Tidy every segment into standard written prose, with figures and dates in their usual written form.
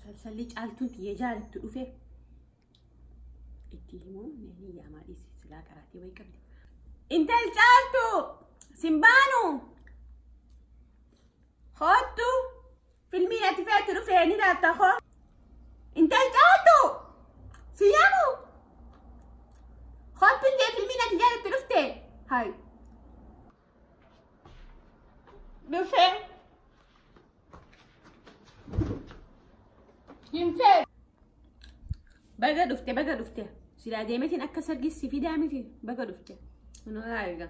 Salsalli caaltuun tiyya jaalattu dhufe. Itti himuun ni yaamaa dhiisi silaa qaraatee wayii qabdi. Intal caaltu simbaanu hoottu filmiin ati feetu dhufe ni laatta hoo. Intal caaltu si yaamu hoottu illee filmiin ati jaalattu dhufte hay. Dhufe. Hin feetu. Baga dhufte baga dhufte. Silaa deemetiin akka sargis si fidaa miti baga dhufte. Kunoo egaa.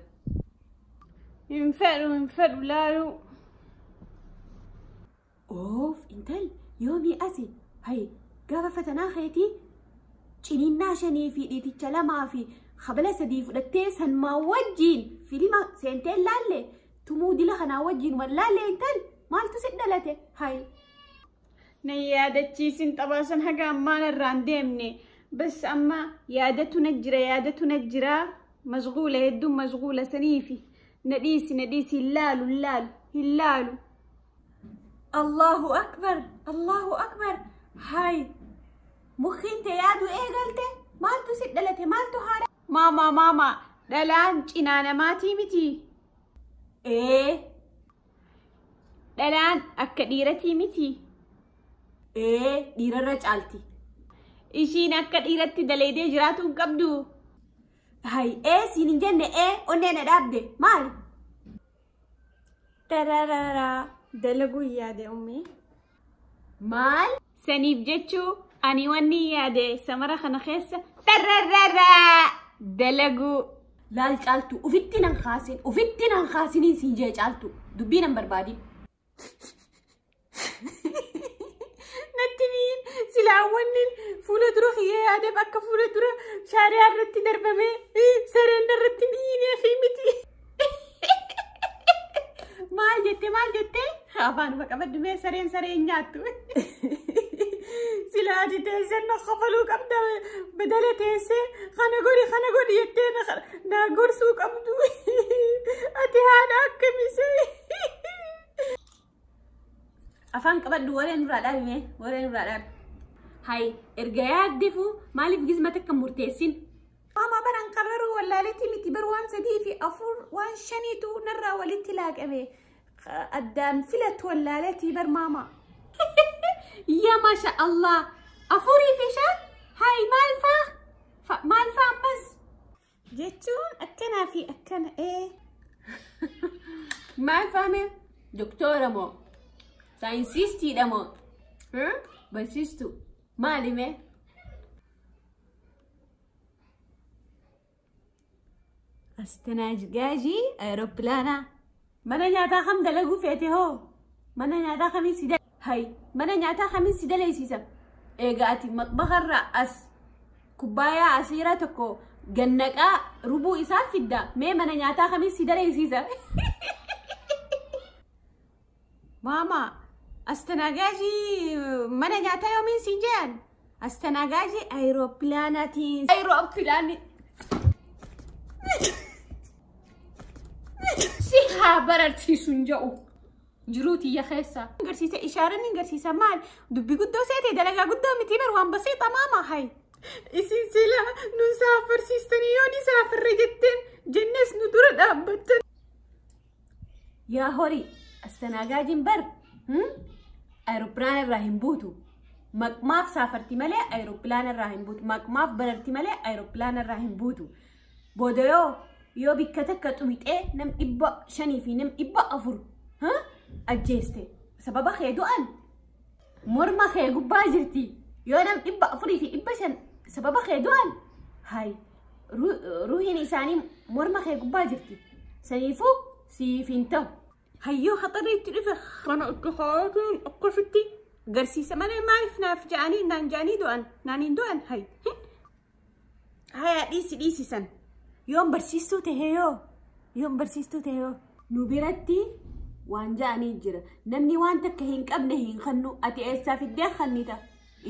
Hin fedhu hin fedhu laaluu. Oof intal yoomii asi hay gaafa fatanaa keetii ciniinnaa 5 fi dhiiticha 2 fi habala 3 fudhattee sanmaa wajjiin filima seentee laalle tumuu dila kanaa wajjiin wallaalle intal maaltu si dhalate hay. Na yaadachiisin xabaasan haga ammaan irraan deemne. Bas amma yaadatu na jira yaadatu na jira. Mashguula hedduun mashguula saniifi. Na dhiisi na dhiisi hin laalu hin laalu hin laalu. Allahu akbar Allahu akbar hay mukhiin te yaadu eegalte maaltu si dhalate maaltu haara. Maama maama dhalaan cinaa namaatii miti. Ee. Dhalaan akka dhiiratii miti. Ee dhiirarra caalti. Ishiin akka dhiiratti dalaydee jiraatu hin qabdu. Hay ee siin hin jenne ee onnee na dhaabde maali? Tarararaa dalaguu hin yaade ummii. Maal? Saniif jechuu ani wanni yaade samara kana keessa tarararaa dalaguu. Laal caaltu ufitti nan kaasin ufitti nan kaasiniin siin jee caaltu dubbii nan barbaadin. Natti miin silaa wanni fuula dura kiyyee yaadeef akka fuula dura shaariyaa irratti darbamee sareen irratti miinee fi miti. Maal jettee maal jettee afaan qabaddu mee sareen sareen nyaattu. Silaa ati teessee na kafaluu qabda badala teessee kana godhi kana godhi jettee na gorsuu qabdu. Ati haadha akkamisee. Afaan qabadhu wareen nurraa dhaabi mee wareen nurraa dhaabi. Hay erga yaaddeefu maaliif gizma takka murteessin? Maama baran qarraruu wallaaleetii miti bar waan 3 fi 4 waan 5tu narraa walitti laaqame. Addaan filatu wallaaleetii bar maama. Yaa maasha Allah 4 fi 5 hay maal faa maal faa ammas? Jechuun akkanaa fi akkana ee. Maal faa mee? Doktora moo? Saayinsistiidha moo? Barsiistuu maali mee? Astanaagaajii aeropilaanaa. Mana nyaataa kam dalaguu feete hoo? Mana nyaataa kamiin si hay mana nyaataa kamiin si dalaysiisa? Egaa ati maxbakarraa as kubbaayaa asiiraa tokko gannaqaa rubuu isaa fidda mee mana nyaataa kamiin si dalaysiisa? Maama astanaagaajii mana nyaataa yoomiin siin jedhan? Astanaagaajii aeropilaanaatiin. Aeropilaanii. Si haa bararsiisu hin jedhu jiruu tiyya keessa. Garsiisa ishaaraan hin garsiisa maal dubbi guddoo seete dalagaa guddoo miti bar waan basiixa maama hay. Isin sila nun saafarsiistanii yoo ni saafarre jetteen jennes nu dura dhaabbattan. Yaa horii astanaagaajiin bar aeropilaana irraa hin buutu. Maqmaaf saafarti malee aeropilaana irraa hin buutu. Maqmaaf bararti malee aeropilaana irraa hin buutu. Booda yoo bikka takka xumixee nam 500 fi nam 400 ajjeeste sababa kee du'an morma kee gubbaa jirti yoo nam 400 fi 500 sababa kee du'an hay ruuhiin isaanii morma kee gubbaa jirti saniifuu siif hin ta'u. Hayyoo haxarri itti dhufe kana akka haatiin akkasitti garsiisa malee maaliif naaf ja'anii naan ja'anii du'an naan hin du'an hay. Hayaa dhiisi dhiisisan. Yoon barsiistuu ta'e yoo yoon barsiistuu ta'e yoo nu biratti waan ja'anii jira namni waan takka hin qabne hin kannu ati eessaa fiddee kannita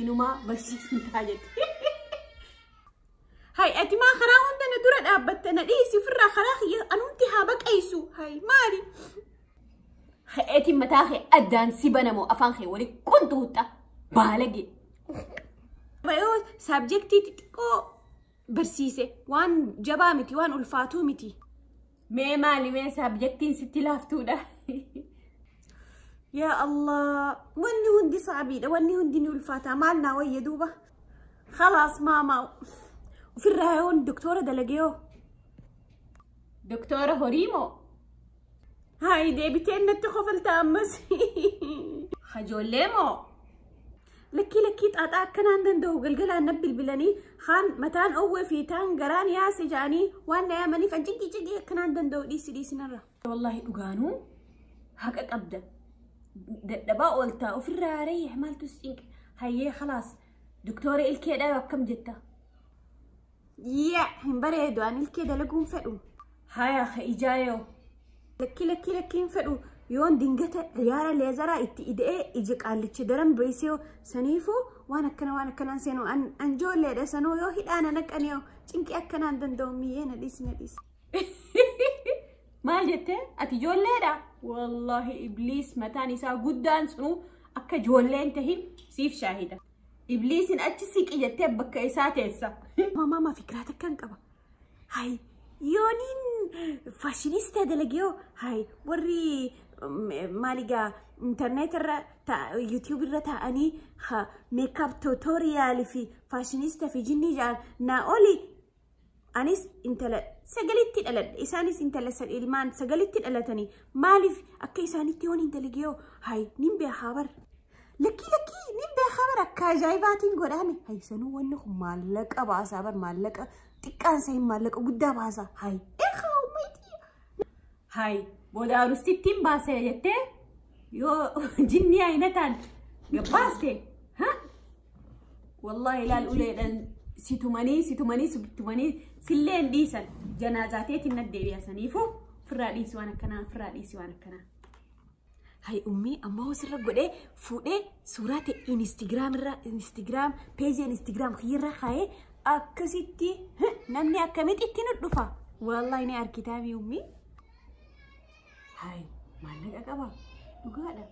inumaa barsiistuu ta'a jette. Hay ati maa karaa hunda na dura dhaabbatte na dhiisi ofirraa karaa kiyya anumti haa baqaysu hay maali? Eetiin mataa kee addaan si banamoo afaan kee waliin qunxuuxa. Baalage. Bayoo saabjektii xixiqqoo barsiise waan jabaa miti waan ulfaatuu miti. Mee maali mee saabjektiin sitti laaftuudha? Yaa Allah, wanni hundi saabiidha, wanni hundi ni ulfaata. Maal naa wayya duuba? Khalaas maama, ofirraa yoon doktora dalagee hoo? Doktora horii moo? Hayi deebitee natti kofalta ammas. Hajoollee moo? Lakkii lakkii xaaxaa akkanaan danda'u galgalaan na bilbilanii haan mataan owwee fi taan garaan yaase ja'anii waan na yaamaniif an cinqii cinqii akkanaan danda'u dhiisi dhiisi narra. Wallaahi dhugaanuu haqa qabda. Dadhabaa ooltaa ofirraa reeyya maaltu si cinqe? Hayyee khalaas doktora ilkeedhaa akkam jetta? Yaa hin bareedu an ilkee dalaguun fedhu. Haya ijaayoo. Lakkii lakkii lakkii hin fedhu. Yoon dingata xiyyaara leezaraa itti ida'ee ija qaallicha daran beeksee saniifuu waan akkana waan akkanaan seenu an ijoolleedha sanuu yoo hidhaana naqanee cinqii akkanaan danda'u miyyee na dhiisi na dhiisi. Maal jettee ati ijoolleedha? Wallaahi ibliis mataan isaa guddaan sunuu akka ijoolleen tahin siif shaahida. Ibliisin achi siqi jettee bakka isaa teessa. Maama fikiraa takkaan qaba. Hayi yooniin faashinista dalagee hayi warri maaligaa intarneet irra yuutiyuub irra taa'anii meekaap tuutoriyaalii fi faashinista fi jinnii jedhan naa oli anis intala sagalitti dhaladhe isaanis intala ilmaan sagalitti dhalatanii maaliif akka isaanitti yoon hin dalagee hayi nin beekaa bar lakkii lakkii nin beekaa bar akka ajaa'ibaatiin godhame hayi sanuu wanni kun maallaqa baasaa bar maallaqa xiqqaan sahin maallaqa guddaa baasaa hayi eegaa ummatii Hayi booda arustittiin baasee jettee yoo jinni ayinataan gabbaaste ha wallaahi ilaal uleedhaan situmanii situmanii situmanii silleen dhiisan janaazateetiin na deebi'asaniifu ofirraa dhiisi waan akkanaa ofirraa dhiisi waan akkanaa. Hayi ummii amma hoosirra godhee fuudhee suuraa ta'e Instagram irra Instagram peejii Instagram kiyyarra kaa'ee akkasitti namni akkamitti itti nu dhufa? Wallaahi ni argitaami ummii. Hayi maallaqa qaba dhugaadha.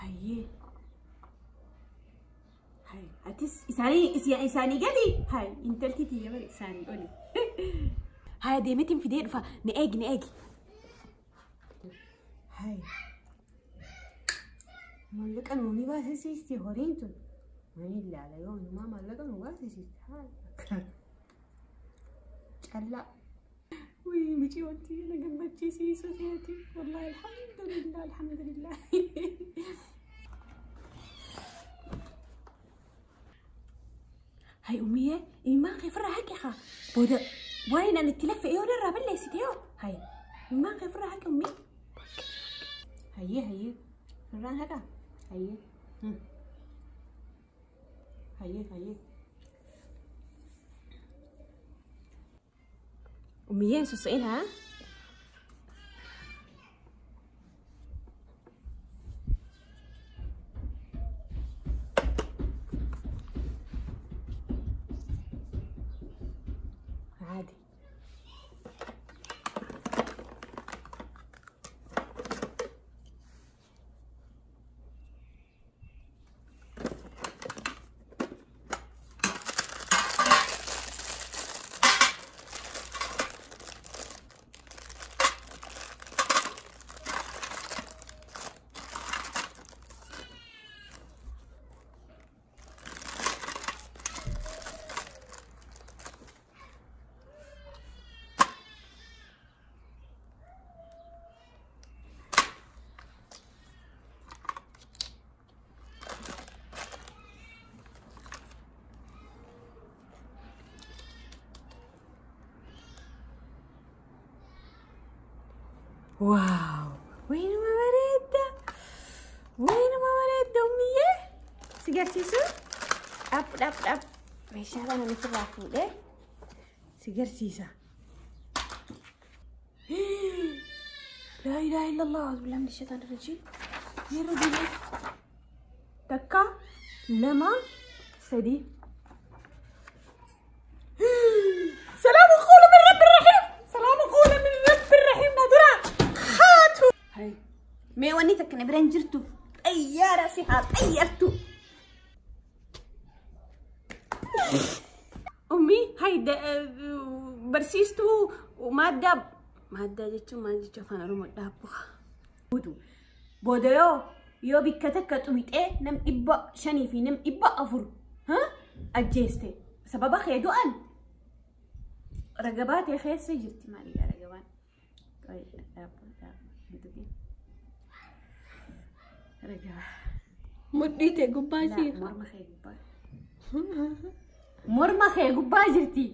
Hayyee. Hayi atis isaanii gadi hayi intalti tiyya bari isaanii oli. Hayi deemeetiin fidee dhufa na eegi na eegi. Hayi maallaqa nuuni baasisiisti horiin tun. Mani ilaala yoo hundumaa maallaqa nu baasisiisti. Hayi callaa. Wii micii wanti na gammachiisiisu seeti. Wallaahi alhamdulillah alhamdulillah. Hayi ummiyee imaan kee firraa haqi haa booda waan ani itti laffe yoo narraa balleessite yoo hayi imaan kee firraa haqi ummii. Hayyee hayyee firraan haqaa hayyee hayyee hayyee. Ummiyeen soso'in haa. عادي. Waaw! Waanuma bareedda! Waanuma bareedda ummiyyee! Si garsiisu? Dhaab dhaab dhaab. Meeshaa kana ofirraa fuudhee si garsiisa. Laa ilaaha illallah a'uuzu billahi mina shaytaani rajiim. Yeroo deebi'e. Takka, lama, sadi. سلام قول من رب الرحيم سلام قول من رب الرحيم نادرة خاتو هاي مي وني تكن بران جرتو Xayyaara si haa xayyartu. Ummi hayda barsiistuu maaddaa maaddaa jechuun maal jechuu afaan Oromoo dhaabbu. Booda yoo bikka takka xumixee nam 500 fi nam 400 ajjeeste sababa kee du'an ragabaa ta'e keessa jirti maali yaa ragabaan. Ragabaa. Mudhii ta'e gubbaa ishee. Morma kee gubbaa. Morma kee gubbaa jirti.